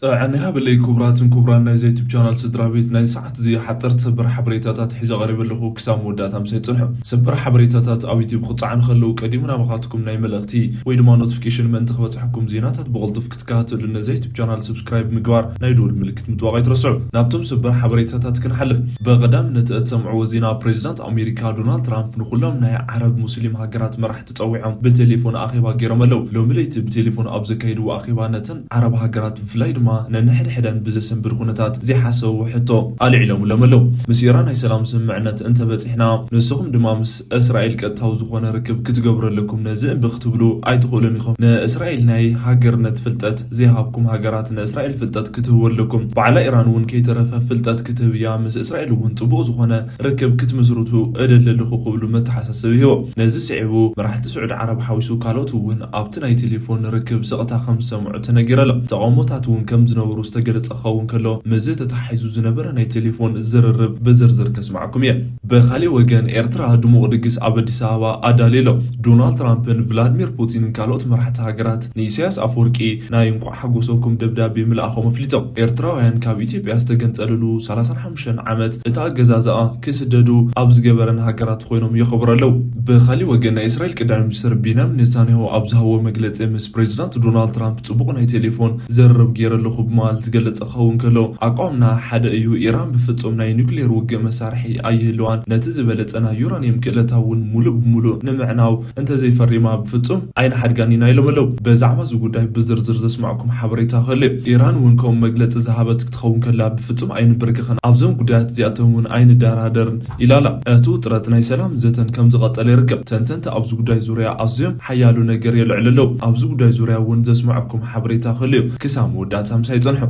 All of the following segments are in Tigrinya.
ጥዕና ይሃበለይ ክቡራትን ክቡራን ናይዚ ዩቱብ ቻናል ስድራ ቤት፣ ናይ ሰዓት እዚ ሓጠርቲ ሰበር ሓበሬታታት ሒዘ ቀሪበ ኣለኹ። ክሳብ መወዳእታ ምሳይ ጽንሑ። ሰበር ሓበሬታታት ኣብ ዩቱብ ክጻዕኑ ከለዉ ቀዲሙ ናባኻትኩም ናይ መልእኽቲ ወይ ድማ ኖቲፊኬሽን ምእንቲ ክበጽሐኩም፣ ዜናታት ብቕልጡፍ ክትከታተሉ ነዚ ዩቱብ ቻናል ሰብስክራይብ ምግባር፣ ናይ ደወል ምልክት ምጥዋቕ ኣይትረስዑ። ናብቶም ሰበር ሓበሬታታት ክንሓልፍ፣ ብቐዳምነት እትሰምዕዎ ዜና፣ ፕሬዚዳንት ኣሜሪካ ዶናልድ ትራምፕ ንኹሎም ናይ ዓረብ ሙስሊም ሃገራት መራሕቲ ጸዊዖም ብቴሌፎን ኣኼባ ገይሮም ኣለዉ። ሎሚ ለይቲ ብቴሌፎን ኣብ ዘካየድዎ ኣኼባ ነተን ዓረብ ሃገራት ብፍላይ ድማ ነንሕድሕደን ብዘሰንብድ ኩነታት ዘይሓሰብዎ ሕቶ ኣልዒሎምሎም ኣለዉ። ምስ ኢራን ናይ ሰላም ስምምዕነት እንተበጺሕና ንስኹም ድማ ምስ እስራኤል ቀጥታዊ ዝኾነ ርክብ ክትገብሩ ኣለኩም። ነዚ እምቢ ክትብሉ ኣይትኽእሉን ኢኹም። ንእስራኤል ናይ ሃገርነት ፍልጠት ዘይሃብኩም ሃገራት ንእስራኤል ፍልጠት ክትህቡ ኣለኩም። ባዕላ ኢራን እውን ከይተረፈ ፍልጠት ክትህብ እያ። ምስ እስራኤል እውን ጽቡቕ ዝኾነ ርክብ ክትምስርቱ እደሊ ኣለኹ ክብሉ መተሓሳሰቢ ሂቦም። ነዚ ስዒቡ መራሕቲ ስዑዲ ዓረብ ሓዊሱ ካልኦት እውን ኣብቲ ናይ ቴሌፎን ርክብ ስቕታ ከም ዝሰምዑ ተነጊሩ ኣሎ። ተቓውሞታት እውን ከም ዝነበሩ ዝተገለጸ ክኸውን ከሎ፣ ምስዚ ተተሓሒዙ ዝነበረ ናይ ቴሌፎን ዝርርብ ብዝርዝር ከስማዕኩም እየ። ብኻሊእ ወገን፣ ኤርትራ ድሙቕ ድግስ ኣብ ኣዲስ ኣበባ ኣዳልዩ ኣሎ። ዶናልድ ትራምፕን ቭላድሚር ፑቲንን ካልኦት መራሕቲ ሃገራት ንኢሳያስ ኣፈወርቂ ናይ እንኳዕ ሓጎሰኩም ደብዳቤ ምልኣኾም ኣፍሊጦም። ኤርትራውያን ካብ ኢትዮጵያ ዝተገንጸልሉ ሰላሳን ሓሙሽተን ዓመት እቲ ኣገዛዝኣ ክስደዱ ኣብ ዝገበረን ሃገራት ኮይኖም የኸብሩ ኣለዉ። ብኻሊእ ወገን፣ ናይ እስራኤል ቀዳማይ ሚኒስትር ቤንያሚን ኔታንያሁ ኣብ ዝሃቦ መግለጺ፣ ምስ ፕሬዚዳንት ዶናልድ ትራምፕ ጽቡቕ ናይ ቴሌፎን ዘርርብ ገይረ ኣለኹ ብምባል ዝገለጸ ክኸውን ከሎ፣ ኣቋምና ሓደ እዩ። ኢራን ብፍጹም ናይ ኑክሌር ውግእ መሳርሒ ኣይህልዋን። ነቲ ዝበለጸ ናይ ዩራኒየም ክእለታ እውን ሙሉእ ብሙሉእ ንምዕናው እንተዘይፈሪማ ብፍጹም ኣይንሓድጋን ኢና ኢሎም ኣለዉ። ብዛዕባ እዚ ጉዳይ ብዝርዝር ዘስማዕኩም ሓበሬታ ክህሉ እዩ። ኢራን እውን ከምኡ መግለጺ ዝሃበት ክትኸውን ከላ፣ ብፍጹም ኣይንብርክኽን፣ ኣብዞም ጉዳያት እዚኣቶም እውን ኣይንደራደርን ኢላ ኣላ። እቲ ውጥረት ናይ ሰላም ዘተን ከም ዝቐጸለ ይርከብ። ተንተንቲ ኣብዚ ጉዳይ ዙርያ ኣዝዮም ሓያሎ ነገር የልዕሉ ኣለዉ። ኣብዚ ጉዳይ ዙርያ እውን ዘስማዕኩም ሓበሬታ ክህሉ እዩ። ክሳብ መወዳእታ ምሳይ ጽንሑ።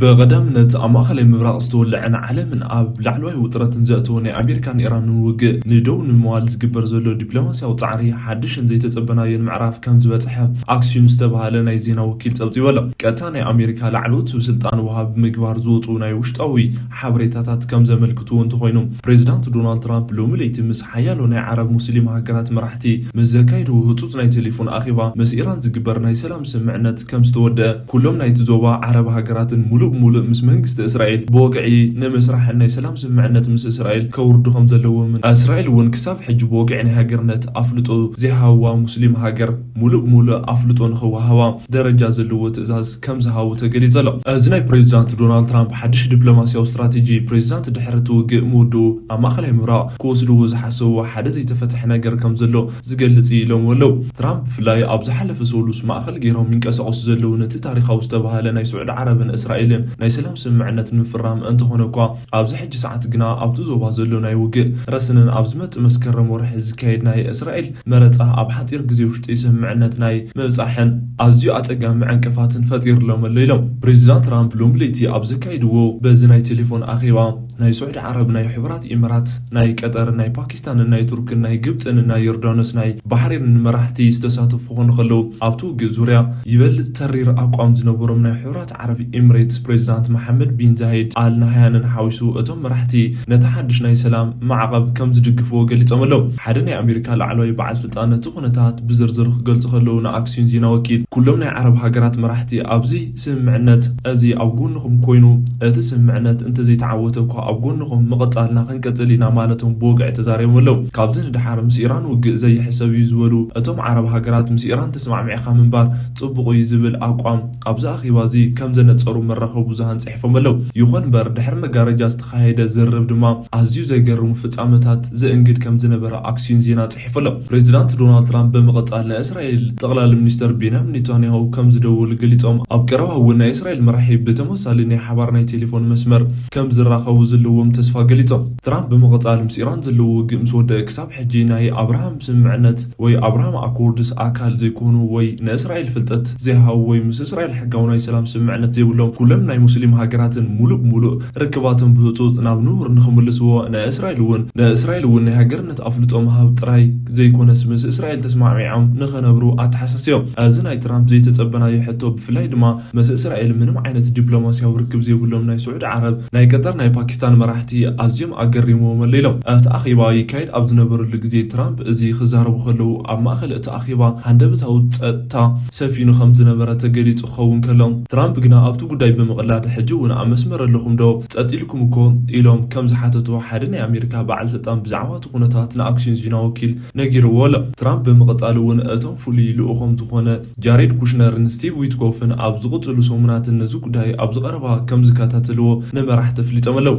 ብቐዳምነት፣ ኣብ ማእኸላይ ምብራቕ ዝተወልዐን ዓለምን ኣብ ላዕለዋይ ውጥረትን ዘእተወ ናይ ኣሜሪካን ኢራንን ውግእ ንደው ንምባል ዝግበር ዘሎ ዲፕሎማስያዊ ጻዕሪ ሓድሽን ዘይተጸበናዮን ምዕራፍ ከም ዝበጽሐ ኣክሲዮን ዝተባህለ ናይ ዜና ወኪል ጸብጺቡ ኣሎ። ቀጥታ ናይ ኣሜሪካ ላዕለዎት ስልጣን ወሃቢ ምግባር ዝወጹ ናይ ውሽጣዊ ሓበሬታታት ከም ዘመልክትዎ እንተኾይኑ፣ ፕሬዚዳንት ዶናልድ ትራምፕ ሎሚ ለይቲ ምስ ሓያሎ ናይ ዓረብ ሙስሊም ሃገራት መራሕቲ ምስ ዘካየድዎ ህጹጽ ናይ ቴሌፎን ኣኼባ፣ ምስ ኢራን ዝግበር ናይ ሰላም ስምምዕነት ከም ዝተወደአ፣ ኩሎም ናይቲ ዞባ ዓረብ ሃገራትን ሙሉእ ብሙሉእ ምስ መንግስቲ እስራኤል ብወግዒ ንምስራሕን ናይ ሰላም ስምምዕነት ምስ እስራኤል ከውርዱ ከም ዘለዎምን፣ እስራኤል እውን ክሳብ ሕጂ ብወግዒ ናይ ሃገርነት ኣፍልጦ ዘይሃብዋ ሙስሊም ሃገር ሙሉእ ብሙሉእ ኣፍልጦ ንኽወሃባ ደረጃ ዘለዎ ትእዛዝ ከም ዝሃቡ ተገሊጹ ኣሎ። እዚ ናይ ፕሬዚዳንት ዶናልድ ትራምፕ ሓድሽ ዲፕሎማስያዊ ስትራቴጂ፣ ፕሬዚዳንት ድሕሪ እቲ ውግእ ምውድኡ ኣብ ማእኸላይ ምብራቕ ክወስድዎ ዝሓሰብዎ ሓደ ዘይተፈትሐ ነገር ከም ዘሎ ዝገልጽ እዩ ኢሎም ኣለዉ። ትራምፕ ብፍላይ ኣብ ዝሓለፈ ሰሉስ ማእኸል ገይሮም ይንቀሳቐሱ ዘለዉ ነቲ ታሪኻዊ ዝተባህለ ናይ ስዑዲ ዓረብን እስራኤልን ናይ ሰላም ስምምዕነት ንምፍራም እንተኾነ እኳ፣ ኣብዚ ሕጂ ሰዓት ግና ኣብቲ ዞባ ዘሎ ናይ ውግእ ረስንን ኣብ ዝመጽእ መስከረም ወርሒ ዝካየድ ናይ እስራኤል መረጻ ኣብ ሓጺር ግዜ ውሽጢ ስምምዕነት ናይ ምብጻሕን ኣዝዩ ኣጸጋሚ ዕንቅፋትን ፈጢሩሎም ኣሎ ኢሎም። ፕሬዚዳንት ትራምፕ ሎሚ ለይቲ ኣብ ዘካየድዎ በዚ ናይ ቴሌፎን ኣኼባ፣ ናይ ስዑዲ ዓረብ፣ ናይ ሕቡራት ኢማራት፣ ናይ ቀጠር፣ ናይ ፓኪስታንን ናይ ቱርክን፣ ናይ ግብጽን ናይ ዮርዳኖስ፣ ናይ ባሕሬንን መራሕቲ ዝተሳተፉ ክኾኑ ከለዉ፣ ኣብቲ ውግእ ዙርያ ይበልጽ ተሪር ኣቋም ዝነበሮም ናይ ሕቡራት ዓረብ ኤምሬትስ ፕሬዚዳንት መሓመድ ቢን ዛይድ ኣል ናህያንን ሓዊሱ፣ እቶም መራሕቲ ነቲ ሓድሽ ናይ ሰላም ማዕቐብ ከም ዝድግፍዎ ገሊጾም ኣለዉ። ሓደ ናይ ኣሜሪካ ላዕለዋይ በዓል ስልጣን ነቲ ኩነታት ብዝርዝር ክገልጹ ከለዉ ንኣክሲዮን ዜና ወኪል፣ ኩሎም ናይ ዓረብ ሃገራት መራሕቲ ኣብዚ ስምምዕነት እዚ ኣብ ጎንኹም ኮይኑ፣ እቲ ስምምዕነት እንተዘይተዓወተ እኳ ኣብ ጎንኹም ምቕጻልና ክንቅጽል ኢና ማለቶም ብወግዒ ተዛሪቦም ኣለዉ። ካብዚ ንደሓር ምስ ኢራን ውግእ ዘይሕሰብ እዩ ዝበሉ እቶም ዓረብ ሃገራት፣ ምስ ኢራን ተስማዕሚዕኻ ምንባር ጽቡቕ እዩ ዝብል ኣቋም ኣብዚ ኣኼባ እዚ ከም ዘነጸሩ መራኸቢ ብዙሃን ጽሒፎም ኣለዉ። ይኹን እምበር፣ ድሕሪ መጋረጃ ዝተኻየደ ዝርርብ ድማ ኣዝዩ ዘገርሙ ፍጻመታት ዘእንግድ ከም ዝነበረ ኣክሲዮን ዜና ጽሒፉ ኣሎ። ፕሬዚዳንት ዶናልድ ትራምፕ ብምቕጻል ንእስራኤል ጠቕላሊ ሚኒስተር ቤንያሚን ኔታንያሁ ከም ዝደወሉ ገሊጾም፣ ኣብ ቀረባ እውን ናይ እስራኤል መራሒ ብተመሳሳሊ ናይ ሓባር ናይ ቴሌፎን መስመር ከም ዝራኸቡ ዘለዎም ተስፋ ገሊጾም። ትራምፕ ብምቕጻል፣ ምስ ኢራን ዘለዎ ውግእ ምስ ወደአ ክሳብ ሕጂ ናይ ኣብርሃም ስምምዕነት ወይ ኣብርሃም ኣኮርድስ ኣካል ዘይኮኑ ወይ ንእስራኤል ፍልጠት ዘይሃቡ ወይ ምስ እስራኤል ሕጋዊ ናይ ሰላም ስምምዕነት ዘይብሎም ኩሎም ናይ ሙስሊም ሃገራትን ሙሉእ ብሙሉእ ርክባቶም ብህጹጽ ናብ ንቡር ንኽምልስዎ፣ ንእስራኤል እውን ንእስራኤል እውን ናይ ሃገርነት ኣፍልጦ ምሃብ ጥራይ ዘይኮነስ፣ ምስ እስራኤል ተስማዕሚዖም ንኸነብሩ ኣተሓሳስዮም። እዚ ናይ ትራምፕ ዘይተጸበናዮ ሕቶ፣ ብፍላይ ድማ ምስ እስራኤል ምንም ዓይነት ዲፕሎማሲያዊ ርክብ ዘይብሎም ናይ ስዑዲ ዓረብ፣ ናይ ቀጠር፣ ናይ ፓኪስታን መራሕቲ ኣዝዮም ኣገሪምዎም ኣሎ ኢሎም። እቲ ኣኼባ ይካየድ ኣብ ዝነበረሉ ግዜ፣ ትራምፕ እዚ ክዛረቡ ከለዉ፣ ኣብ ማእከል እቲ ኣኼባ ሃንደበታዊ ጸጥታ ሰፊኑ ከም ዝነበረ ተገሊጹ ክኸውን ከሎ፣ ትራምፕ ግና ኣብቲ ጉዳይ ብምቕላድ፣ ሕጂ እውን ኣብ መስመር ኣለኹም ዶ? ጸጥ ኢልኩም እኮ፣ ኢሎም ከም ዝሓተቱ ሓደ ናይ ኣሜሪካ በዓል ስልጣን ብዛዕባ እቲ ኩነታት ንኣክሲዮን ዜና ወኪል ነጊርዎ ኣሎ። ትራምፕ ብምቕጻል እውን፣ እቶም ፍሉይ ልኡኾም ዝኾነ ጃሬድ ኩሽነርን ስቲቭ ዊትኮፍን ኣብ ዝቕጽሉ ሰሙናትን ነዚ ጉዳይ ኣብ ዝቐረባ ከም ዝከታተልዎ ንመራሕቲ ኣፍሊጦም ኣለዉ።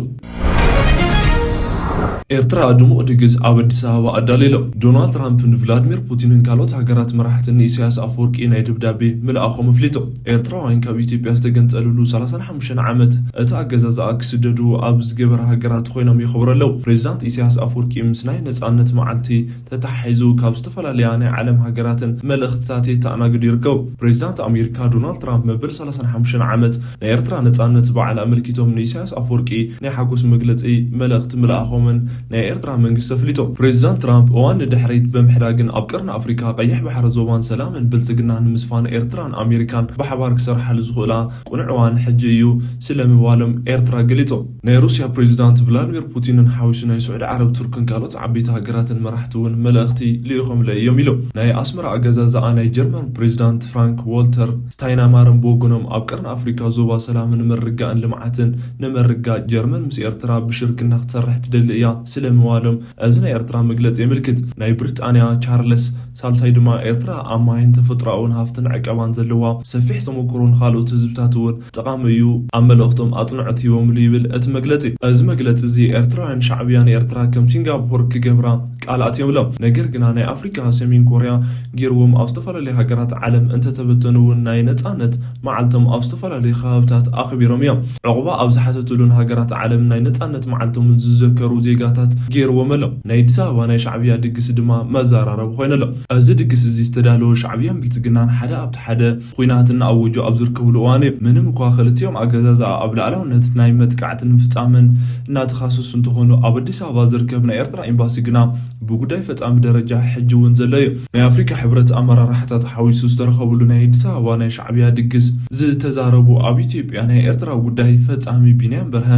ኤርትራ ድሙቕ ድግስ ኣብ ኣዲስ ኣበባ ኣዳልዩ ኣሎ። ዶናልድ ትራምፕ ንቭላድሚር ፑቲንን ካልኦት ሃገራት መራሕትን ንኢሳያስ ኣፈወርቂ ናይ ደብዳቤ ምልኣኾም ኣፍሊጡ። ኤርትራውያን ካብ ኢትዮጵያ ዝተገንጸልሉ ሰላሳን ሓሙሽተን ዓመት እቲ ኣገዛዝኣ ክስደዱ ኣብ ዝገበራ ሃገራት ኮይኖም የኽብሩ ኣለዉ። ፕሬዚዳንት ኢሳያስ ኣፈወርቂ ምስ ናይ ነጻነት መዓልቲ ተተሓሒዙ ካብ ዝተፈላለያ ናይ ዓለም ሃገራትን መልእኽትታት የተኣናግዱ ይርከቡ። ፕሬዚዳንት ኣሜሪካ ዶናልድ ትራምፕ መበል ሰላሳን ሓሙሽተን ዓመት ናይ ኤርትራ ነጻነት በዓል ኣመልኪቶም ንኢሳያስ ኣፈወርቂ ናይ ሓጎስ መግለጺ መልእኽቲ ምልኣኾምን ናይ ኤርትራ መንግስቲ ኣፍሊጡ። ፕሬዚዳንት ትራምፕ እዋን ንድሕሪት ብምሕዳግን ኣብ ቀርኒ ኣፍሪካ፣ ቀይሕ ባሕሪ፣ ዞባን ሰላምን ብልጽግና ንምስፋን ኤርትራን ኣሜሪካን ብሓባር ክሰርሓሉ ዝኽእላ ቁኑዕ እዋን ሕጂ እዩ ስለምባሎም ኤርትራ ገሊጹ። ናይ ሩስያ ፕሬዚዳንት ቭላድሚር ፑቲንን ሓዊሱ ናይ ስዑዲ ዓረብ፣ ቱርክን ካልኦት ዓበይቲ ሃገራትን መራሕቲ እውን መልእኽቲ ልኢኾምለይ እዮም ኢሉ። ናይ ኣስመራ ኣገዛዝኣ ናይ ጀርመን ፕሬዚዳንት ፍራንክ ዎልተር ስታይንማየርን ብወገኖም፣ ኣብ ቀርኒ ኣፍሪካ ዞባ ሰላምን ምርግጋእን ልምዓትን ንምርግጋእ ጀርመን ምስ ኤርትራ ብሽርክና ክትሰርሕ ትደሊ እያ ስለምባሎም እዚ ናይ ኤርትራ መግለጺ የመልክት። ናይ ብሪጣንያ ቻርለስ ሳልሳይ ድማ፣ ኤርትራ ኣብ ማይን ተፈጥሮኣውን ሃፍትን ዕቀባን ዘለዋ ሰፊሕ ተመክሮ ንኻልኦት ህዝብታት እውን ጠቓሚ እዩ፣ ኣብ መልእኽቶም ኣጽንዖት ሂቦምሉ ይብል እቲ መግለጺ። እዚ መግለጺ እዚ ኤርትራውያን ሻዕብያ ንኤርትራ ከም ሲንጋፖር ክገብራ ቃል ኣትዮም ኣሎ። ነገር ግና ናይ ኣፍሪካ ሰሜን ኮርያ ገይርዎም ኣብ ዝተፈላለዩ ሃገራት ዓለም እንተተበተኑ እውን ናይ ነጻነት መዓልቶም ኣብ ዝተፈላለዩ ከባብታት ኣኽቢሮም እዮም። ዕቑባ ኣብ ዝሓተትሉን ሃገራት ዓለም ናይ ነጻነት መዓልቶም ዝዘከሩ ዜጋታት ገይርዎም ኣሎ። ናይ ኣዲስ ኣበባ ናይ ሻዕብያ ድግስ ድማ መዘራረቢ ኮይኑ ኣሎ። እዚ ድግስ እዚ ዝተዳለወ ሻዕብያን ብልጽግናን ሓደ ኣብቲ ሓደ ኲናት እናኣወጁ ኣብ ዝርከብሉ እዋን እዩ። ምንም እኳ ክልቲኦም ኣገዛዝኣ ኣብ ላዕላውነት ናይ መጥቃዕትን ምፍጻምን እናተኻሰሱ እንተኾኑ፣ ኣብ ኣዲስ ኣበባ ዝርከብ ናይ ኤርትራ ኤምባሲ ግና ብጉዳይ ፈጻሚ ደረጃ ሕጂ እውን ዘሎ እዩ። ናይ ኣፍሪካ ሕብረት ኣመራርሓታት ሓዊሱ ዝተረኸብሉ ናይ ኣዲስ ኣበባ ናይ ሻዕብያ ድግስ ዝተዛረቡ ኣብ ኢትዮጵያ ናይ ኤርትራ ጉዳይ ፈጻሚ ቢንያም በርሀ፣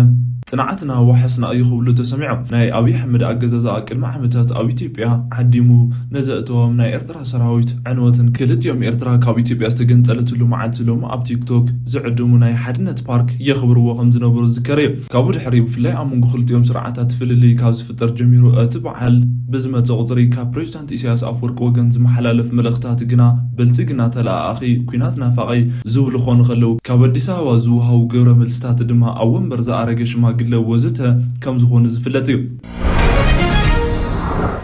ጽንዓትና ዋሕስና እዩ ክብሉ ተሰሚዖም። ናይ ኣብይ ኣሕመድ ኣገዛዝኣ ቅድሚ ዓመታት ኣብ ኢትዮጵያ ዓዲሙ ነዘእተዎም ናይ ኤርትራ ሰራዊት ዕንወትን ክልቲኦም ኤርትራ ካብ ኢትዮጵያ ዝተገንጸለትሉ መዓልቲ ሎሚ ኣብ ቲክቶክ ዝዕድሙ ናይ ሓድነት ፓርክ የኽብርዎ ከም ዝነበሩ ዝዝከር እዩ። ካብኡ ድሕሪ ብፍላይ ኣብ መንጎ ክልቲኦም ስርዓታት ፍልልይ ካብ ዝፍጠር ጀሚሩ እቲ በዓል ብዝመጸ ቁጽሪ ካብ ፕሬዚዳንት ኢሳያስ ኣፈወርቂ ወገን ዝመሓላለፍ መልእኽታት ግና ብልጽግና ተለኣኣኺ፣ ኲናት ናፋቒ ዝብሉ ክኾኑ ከለዉ፣ ካብ ኣዲስ ኣበባ ዝወሃቡ ግብረ መልስታት ድማ ኣብ ወንበር ዝኣረገ ሽማግለ ወዘተ ከም ዝኾኑ ዝፍለጥ እዩ።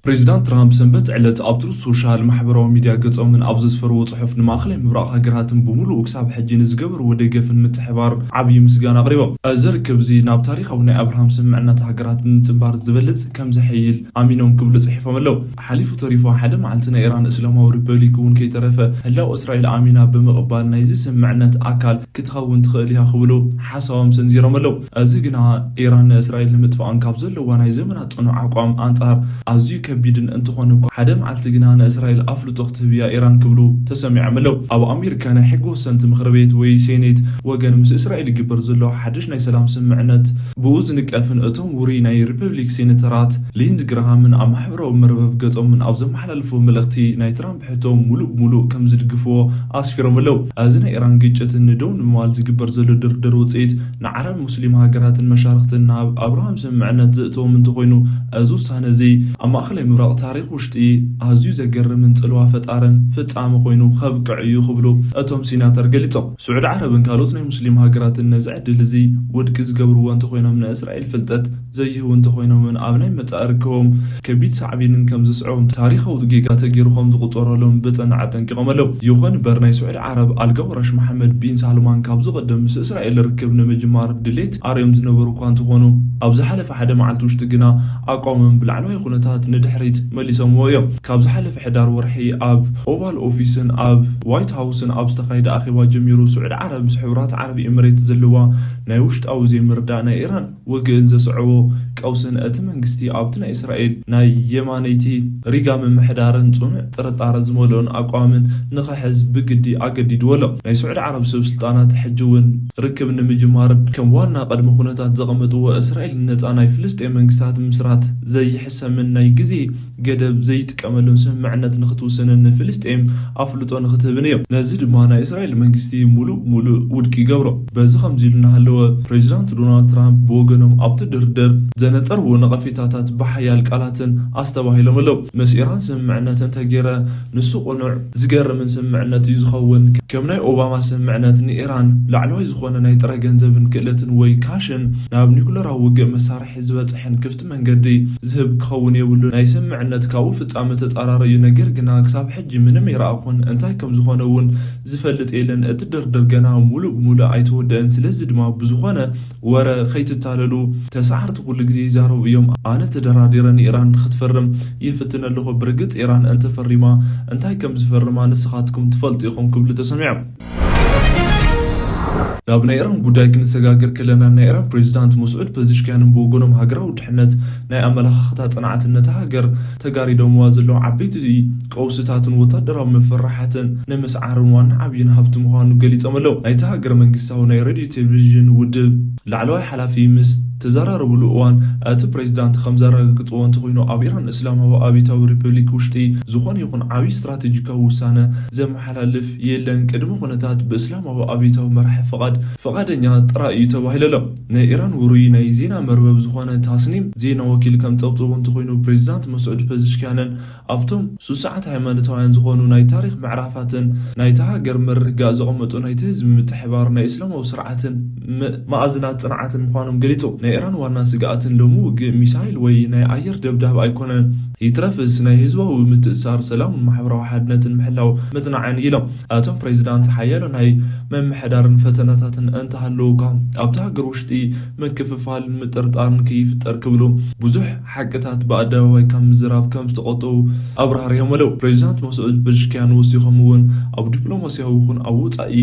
ፕሬዚዳንት ትራምፕ ሰንበት ዕለት ኣብ ትሩዝ ሶሻል ማሕበራዊ ሚድያ ገጾምን ኣብ ዘስፈርዎ ጽሑፍ ንማእኸላይ ምብራቕ ሃገራትን ብምሉኡ ክሳብ ሕጂ ንዝገበርዎ ደገፍን ምትሕባር ዓብዪ ምስጋና ኣቕሪቦም። እዚ ርክብ እዚ ናብ ታሪኻዊ ናይ ኣብርሃም ስምምዕነት ሃገራት ብምጽንባር ዝበልጽ ከም ዘሐይል ኣሚኖም ክብሉ ጽሒፎም ኣለዉ። ሓሊፉ ተሪፉ ሓደ መዓልቲ ናይ ኢራን እስላማዊ ሪፐብሊክ እውን ከይተረፈ ህላው እስራኤል ኣሚና ብምቕባል ናይዚ ስምምዕነት ኣካል ክትኸውን ትኽእል እያ ክብሉ ሓሳቦም ሰንዚሮም ኣለዉ። እዚ ግና ኢራን ንእስራኤል ንምጥፋኣን ካብ ዘለዋ ናይ ዘመናት ጽኑዕ ኣቋም ኣንጻር ኣዝዩ ከቢድን እንተኾነ እኳ፣ ሓደ መዓልቲ ግና ንእስራኤል ኣፍልጦ ክትህብ እያ ኢራን ክብሉ ተሰሚዖም ኣለዉ። ኣብ ኣሜሪካ ናይ ሕጊ ወሰንቲ ምኽሪ ቤት ወይ ሴኔት ወገን ምስ እስራኤል ይግበር ዘሎ ሓድሽ ናይ ሰላም ስምምዕነት ብኡ ዝንቀፍን እቶም ውሩይ ናይ ሪፐብሊክ ሴኔተራት ሊንዝ ግራሃምን ኣብ ማሕበራዊ መርበብ ገጾምን ኣብ ዘመሓላለፍዎ መልእኽቲ ናይ ትራምፕ ሕቶ ሙሉእ ብሙሉእ ከም ዝድግፍዎ ኣስፊሮም ኣለዉ። እዚ ናይ ኢራን ግጭት ንደው ንምባል ዝግበር ዘሎ ድርድር ውጽኢት ንዓረብ ሙስሊም ሃገራትን መሻርኽትን ናብ ኣብርሃም ስምምዕነት ዘእተዎም እንተኾይኑ፣ እዚ ውሳነ እዚ ኣብ ማእኸላይ ምብራቕ ታሪኽ ውሽጢ ኣዝዩ ዘገርምን ጽልዋ ፈጣርን ፍጻመ ኮይኑ ከብቅዕ እዩ ክብሉ እቶም ሲናተር ገሊጾም። ስዑዲ ዓረብን ካልኦት ናይ ሙስሊም ሃገራትን ነዚ ዕድል እዚ ውድቂ ዝገብርዎ እንተኾይኖም፣ ንእስራኤል ፍልጠት ዘይህቡ እንተኾይኖምን ኣብ ናይ መጻኢ ርክቦም ከቢድ ሳዕቤንን ከም ዘስዕቦም፣ ታሪኻዊ ጌጋ ተገይሩ ከም ዝቑጸረሎም ብጽናዕ ኣጠንቂቖም ኣለዉ። ይኹን እምበር፣ ናይ ስዑዲ ዓረብ ኣልጋ ወራሽ መሓመድ ቢን ሳልማን ካብዚ ቀደም ምስ እስራኤል ርክብ ንምጅማር ድሌት ኣርእዮም ዝነበሩ እኳ እንተኾኑ፣ ኣብ ዝሓለፈ ሓደ መዓልቲ ውሽጢ ግና ኣቋሞም ብላዕለዋይ ኩነታት ንድሕሪት መሊሶምዎ እዮም። ካብ ዝሓለፈ ሕዳር ወርሒ ኣብ ኦቫል ኦፊስን ኣብ ዋይት ሃውስን ኣብ ዝተኻየደ ኣኼባ ጀሚሩ፣ ስዑዲ ዓረብ ምስ ሕቡራት ዓረብ ኤምሬት ዘለዋ ናይ ውሽጣዊ ዘይምርዳእ ናይ ኢራን ውግእን ዘስዕቦ ቀውስን እቲ መንግስቲ ኣብቲ ናይ እስራኤል ናይ የማነይቲ ሪጋ ምምሕዳርን ጽኑዕ ጥርጣረ ዝመልኦን ኣቋምን ንኸሕዝ ብግዲ ኣገዲድዎ ኣሎ። ናይ ስዑዲ ዓረብ ሰብ ስልጣናት ሕጂ እውን ርክብ ንምጅማር ከም ዋና ቅድመ ኩነታት ዘቐመጥዎ፣ እስራኤል ነጻ ናይ ፍልስጤም መንግስታት ምስራት ዘይሕሰምን ናይ ግዜ ገደብ ዘይጥቀመሉን ስምምዕነት ንክትውስንን ንፍልስጤም ኣፍልጦ ንክትህብን እዮም። ነዚ ድማ ናይ እስራኤል መንግስቲ ሙሉእ ሙሉእ ውድቂ ይገብሮ። በዚ ከምዚ ኢሉ እናሃለወ፣ ፕሬዚዳንት ዶናልድ ትራምፕ ብወገኖም ኣብቲ ድርድር ዘነጸርዎ ነቐፌታታት ብሓያል ቃላትን ኣስተባሂሎም ኣለዉ። ምስ ኢራን ስምምዕነት እንተገይረ፣ ንሱ ቅኑዕ ዝገርምን ስምምዕነት እዩ ዝኸውን። ከም ናይ ኦባማ ስምምዕነት ንኢራን ላዕለዋይ ዝኾነ ናይ ጥረ ገንዘብን ክእለትን ወይ ካሽን ናብ ኒኩለራዊ ውግእ መሳርሒ ዝበጽሕን ክፍቲ መንገዲ ዝህብ ክኸውን የብሉን። ናይ ስምምዕነት ካብኡ ፍጻመ ተጻራሪ እዩ። ነገር ግና ክሳብ ሕጂ ምንም ኣይረኣኹን። እንታይ ከም ዝኾነ እውን ዝፈልጥ የለን። እቲ ድርድር ገና ሙሉእ ብሙሉእ ኣይተወደአን። ስለዚ ድማ ብዝኾነ ወረ ከይትታለሉ። ተሳዓርቲ ኩሉ ግዜ ይዛረቡ እዮም። ኣነ ተደራዲረ ንኢራን ክትፈርም ይፍትን ኣለኹ። ብርግጽ ኢራን እንተፈሪማ እንታይ ከም ዝፈርማ ንስኻትኩም ትፈልጡ ኢኹም ክብሉ ተሰሚዖም። ናብ ናይ ኢራን ጉዳይ ክንሰጋገር ከለና፣ ናይ ኢራን ፕሬዚዳንት መስዑድ ፐዚሽኪያንን ብወገኖም ሃገራዊ ድሕነት ናይ ኣመለኻኽታ ጽንዓትን ነታ ሃገር ተጋሪዶምዋ ዘለዉ ዓበይቲ ቀውስታትን ወታደራዊ መፈራሕትን ንምስዓርን ዋና ዓብይን ሃብቲ ምዃኑ ገሊጾም ኣለዉ። ናይታ ሃገር መንግስታዊ ናይ ሬድዮ ቴሌቪዥን ውድብ ላዕለዋይ ሓላፊ ምስ ተዘራረብሉ እዋን፣ እቲ ፕሬዚዳንት ከም ዘረጋግጽዎ እንተኾይኑ፣ ኣብ ኢራን እስላማዊ ኣብዮታዊ ሪፐብሊክ ውሽጢ ዝኾነ ይኹን ዓብዪ ስትራቴጂካዊ ውሳነ ዘመሓላልፍ የለን። ቅድመ ኩነታት ብእስላማዊ ኣብዮታዊ መራሒ ፍቓድ፣ ፍቓደኛ ጥራይ እዩ ተባሂሉ ኣሎ። ናይ ኢራን ውሩይ ናይ ዜና መርበብ ዝኾነ ታስኒም ዜና ወኪል ከም ጸብጸቡ እንተኾይኑ፣ ፕሬዚዳንት መስዑድ ፐዚሽኪያንን ኣብቶም ሱሳዓት ሃይማኖታውያን ዝኾኑ ናይ ታሪኽ ምዕራፋትን ናይታ ሃገር ምርግጋእ ዘቐመጡ ናይቲ ህዝቢ ምትሕባር ናይ እስላማዊ ስርዓትን ም-፣ መኣዝናት ጽንዓትን ምዃኖም ገሊጹ። ናይ ኢራን ዋና ስግኣትን ሎሚ ውግእ ሚሳይል ወይ ናይ ኣየር ደብዳብ ኣይኮነን፣ ይትረፍስ ናይ ህዝባዊ ምትእሳር፣ ሰላምን ማሕበራዊ ሓድነትን ምሕላው መጽናዕን ኢሎም። እቶም ፕሬዚዳንት ሓያሎ ናይ ምምሕዳርን ፈተናታትን እንተሃለውካ ኣብቲ ሃገር ውሽጢ ምክፍፋልን ምጥርጣርን ከይፍጠር ክብሉ ብዙሕ ሓቅታት ብኣደባባይ ካብ ምዝራብ ከም ዝተቆጠቡ ኣብራህርዮም ኣለዉ። ፕሬዚዳንት መስዑድ ፐዚሽኪያን ወሲኾም እውን ኣብ ዲፕሎማሲያዊ ይኹን ኣብ ወጻኢ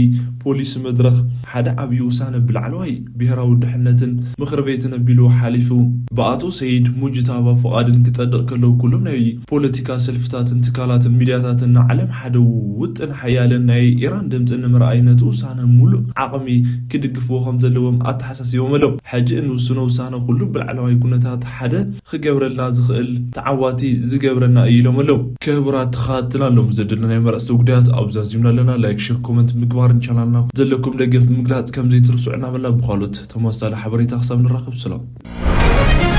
ፖሊሲ መድረኽ ሓደ ዓብዪ ውሳነ ብላዕለዋይ ብሄራዊ ድሕነትን ምኽሪ ቤትን ኣቢሉ ሓሊፉ ብኣቶ ሰይድ ሙጅታባ ፍቓድን ክጸድቕ ከለዉ ኩሎም ናይ ፖለቲካ ሰልፍታትን ትካላትን ሚድያታትን ንዓለም ሓደ ውጥን ሓያልን ናይ ኢራን ድምፂ ንምርኣይ ነቲ ውሳነ ሙሉእ ዓቕሚ ክድግፍዎ ከም ዘለዎም ኣተሓሳሲቦም ኣለዉ። ሕጂ እንውስኖ ውሳነ ኩሉ ብላዕለዋይ ኩነታት ሓደ ክገብረልና ዝኽእል ተዓዋቲ ዝገብረና እዩ ኢሎም ኣለዉ። ክቡራት ተኸታተልና ሎም ዘደለናይ መረፅቲ ጉዳያት ኣብዚ ኣዚምና ኣለና። ላይክ፣ ሼር፣ ኮመንት ምግባርን ቻናልና ዘለኩም ደገፍ ምግላፅ ከም ዘይትርስዑ እናበልና ብኻልኦት ተመሳሳሊ ሓበሬታ ክሳብ ንራኸብ ሰላም።